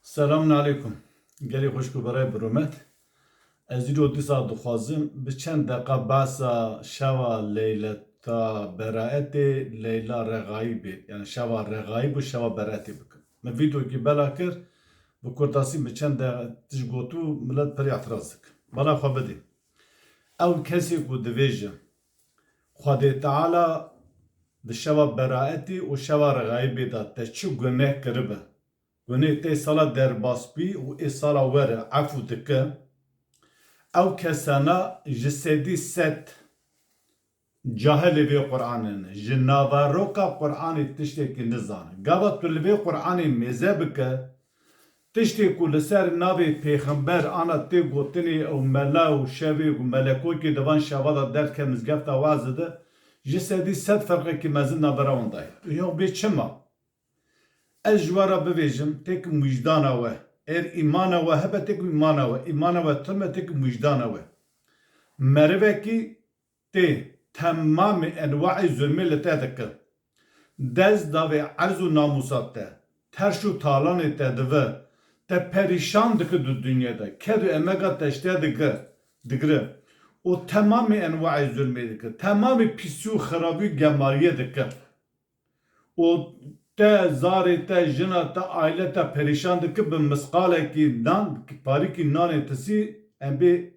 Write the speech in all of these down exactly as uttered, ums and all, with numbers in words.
Selamun aleykum. Gelî xwişk û birayê bi rûmet. Ez îro dîsa dixwazim bi çend deqa behsa şeva Leyleta Beraetê, Leyla Rexayîbê, yani şeva Rexayîb û şeva Beraetê bikim. Min vîdeokî bela kir, bi kurtasî bi çend de tişt gotû, milet pir îtiraz dikin. Bala xwe bidî. Ew kesê ku divêje, Xwedê Teala di şeva Beraetê û şeva Rexayîbê de te çi guneh kiribe, gunê tê sala derbas bî û ê sala were efû dike, ew kesana ji sedî sed cahilê vê Qur'anê ne, ji naveroka Qur'anê tiştekî nizane. Gava tu li vê Qur'anê mêze bike, tiştê ku li ser navê pêxember ana tê gotinê ew mela û şevê û melekokê di van şeva de derke mizgefta wazê de, ji sedî sed ferqekî mezin navbera wan de ye. Ya bê çima? Ez ji we re bivêjim, têkim wijdana we. Êr îmana we hebe, têkim îmana we. Îmana we tune, têkim wijdana we. Merivekî tê temamê enwaê zulmê li te dike. Dest davê erz û namûsa te, terş û talanê te dive, te perîşan dike di dinyê de. Ked û emega te ji te dike, digire. Û temamê enwaê zulmê dike. Temamê pîsî û xirabî û gemariyê dike. û te, zarê te, jina te, aile te perîşan dike, bi misqalekî nan, parîkî nanê tisî em bê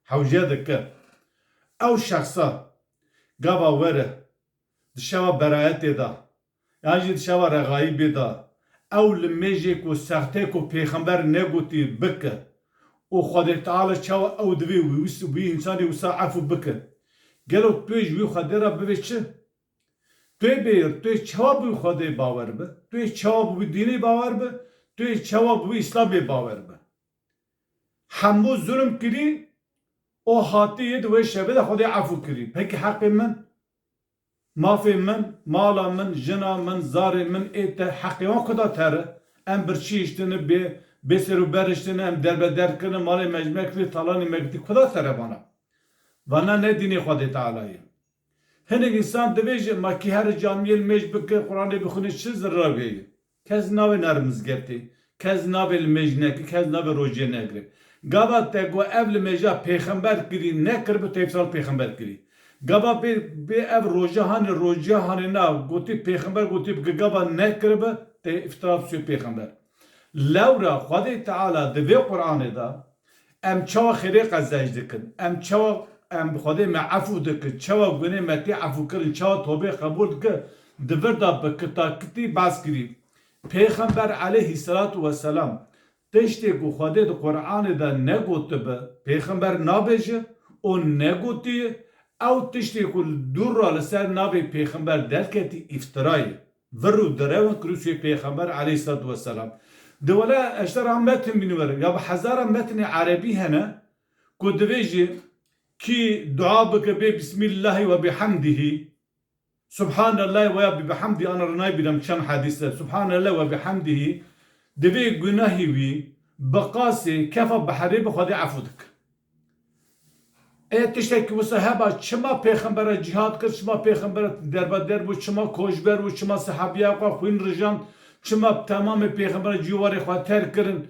hewce dike. Ew şexsa gava were di şeva berayetê de, yan jî di şeva rexayîbê de, ew limêjê ku sextê ku pêxember negotî bike û Xwedê Teala çawa ew divê wî, wî însanê wisa efû bike. Gelo tu yê ji wî Xwedê re bivê çi? Tu yê bêyir, tu yê çawa bi Xwedê bawer bi? Tu yê çawa bi dînê bawer bi? Tu yê çawa bi Îslamê bawer bi? Hemû zulm kirî, o hatî yê di wê şevê de Xwedê efû kirî. Pekî heqê min, mafê min, mala min, jina min, zarê min, ê te, heqê wan kuda tere? Em birçî hiştine bê, bê ser û ber hiştine, em derbeder kirine, malê me ji me kirî, talanê me girtî, kuda tere vana? Vana ne dînê Xwedê Teala ye. Hinek însan divêje, ma kî here camiyê li mêj bike, Quranê bixwîne, çi zirar wê ye? Kes navê nere mizgeftê, kes navê li mêj neke, kes navê rojê negire. Gava te got ev li mêja pêxember kirî, nekiribe, te îftira li pêxember kirî. Gava bê, bê ev roja hanê, roja hanê na, gotî pêxember gotî bike, gava nekiribe, te îftira li pêxember. Lewra Xwedê Teala di vê Quranê de, em çawa xêrê qezenc dikin, em çawa, em bi Xwedê me efû dikin, çawa gunê me tê efûkirin, çawa tobê qebûl dikin, di vir de bi kitakitî behs kirî. Pêxember aleyhisselatu vesselam tiştê ku Xwedê di Quranê de negotibe, pêxember nabêje û negotiye, ew tiştê ku dûr re li ser navê pêxember derketî îftira ye. Vir û direwin kirûsê Pêxember aleyhisselatu vesselam. Di wele ez te re metin bînî were, ya bi hezara metnê erebî hene ku divêjî kî dua bike bê Bismillahî ve bihemdihî, Subhanallahî ve ya bi bihemdî, ana re nayê bîra min çend hedîs e, Subhanallah ve bihemdihî, divê gunahî wî bi qasê kefa behrê bi Xwedê efû dike. Ê tiştekî wisa heba, çima pêxembera cîhad kir, çima pêxembera derbeder bû, çima koçber bû, çima sehabiya xwe xwîn rijand, çima temamê pêxembera cî warê xwe terk kirin?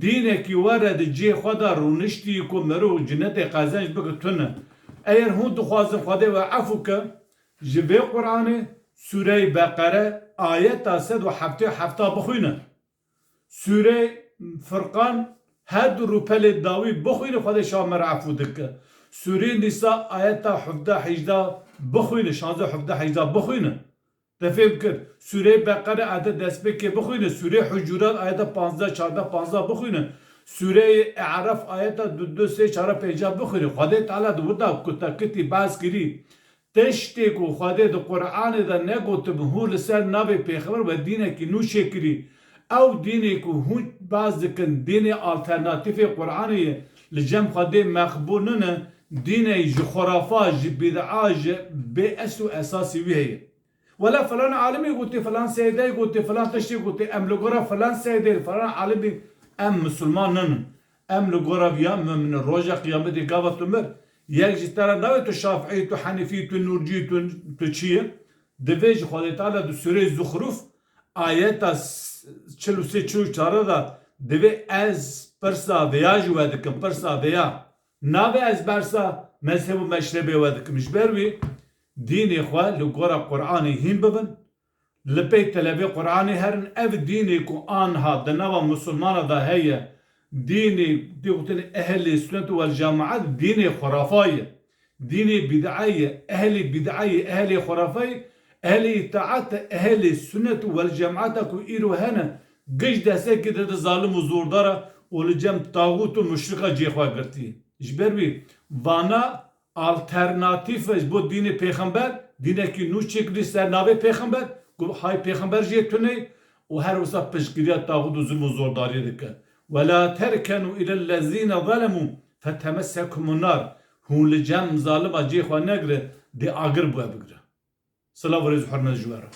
Dînekî were di cihê xwe de rûniştî ku mirov cinetê qezenc bike tune. Eger hûn dixwazin Xwedê we efû ke, ji vê Quranê Sûreyê Beqere ayeta sed û heftê û hefta bixwîne. Sûreyê Furqan her du rûpelê dawî bixwîne, Xwedê şa me re efû dike. Sûreyê Nîsa ayeta hevdeh hejda bixwîne, şanzdeh hevdeh hejda bixwîne. Te fêm kir. Sûreyê Beqere ayeta destpêkê bixwîne. Sûreyê Hucurat ayeta panzdeh, çardeh, panzdeh bixwîne. Sûreyê E'raf ayeta du du sê çar pênca bixwîne. Xwedê Teala di wir de kutakitî behs kirî. Tiştê ku Xwedê di Quranê de negotibe, hûn li ser navê pêxember we dînekî nû çêkirî. Ew dînê ku hûn behs dikin, dînê alternatîfê Quranê ye, li cem Xwedê meqbûl nine, dînê ji xurafa, ji bîd'a, ji bê eslî û esasî wî heye. Wela filan alimê gotê, filan seydayê gotê, filan tiştê gotê, em li gora filan seydayê, filan alimê, em misilman ninin. Em li gora viya muminin. Roja qiyametê gava tu mir, yek ji te re navê tu Şafîî, tu Henîfî, tu Nûrcî, tu, tu çi yî? Divê ji Xwedê Teala di Sûreyê Zuxruf ayeta s-, çil û sê, çil û çar de Divê ez pirsa vêya ji we dikim, pirsa vêya. Navê ez bersa mezheb û meşrebê we dikim. Ji ber wî dînê xwe li gora Qur'anê hîn bibin, li pey televê Qur'anê herin. Ev dînê ku anha di nava misilmana de heye, dînê tê gotin ehlê sunnet wal cemaat, dînê xurafa ye. Dînê bîd'a ye, ehlê bîd'a ye, ehlê xurafa ye, ehlê îtaat e, ehlê sunnet wal cemaata ku îro hene, giş destekê dide zalim û zordara û li cem taxût û muşrika cê xwe girtiye. Ji ber wî vana alternatîf e ji bo dînê pêxember, dînekî nû çêkirî ser navê pêxember, ku hay pêxember jê tune û her wisa piştgiriya taxût û zulm û zordariyê dike. Ve la terkenu ilellezîne zelemû fetemessekumun nar. Hûn li cem zalima cê xwe negire, dê agir bi we bigire. Silav û rêz û hurmet ji we re.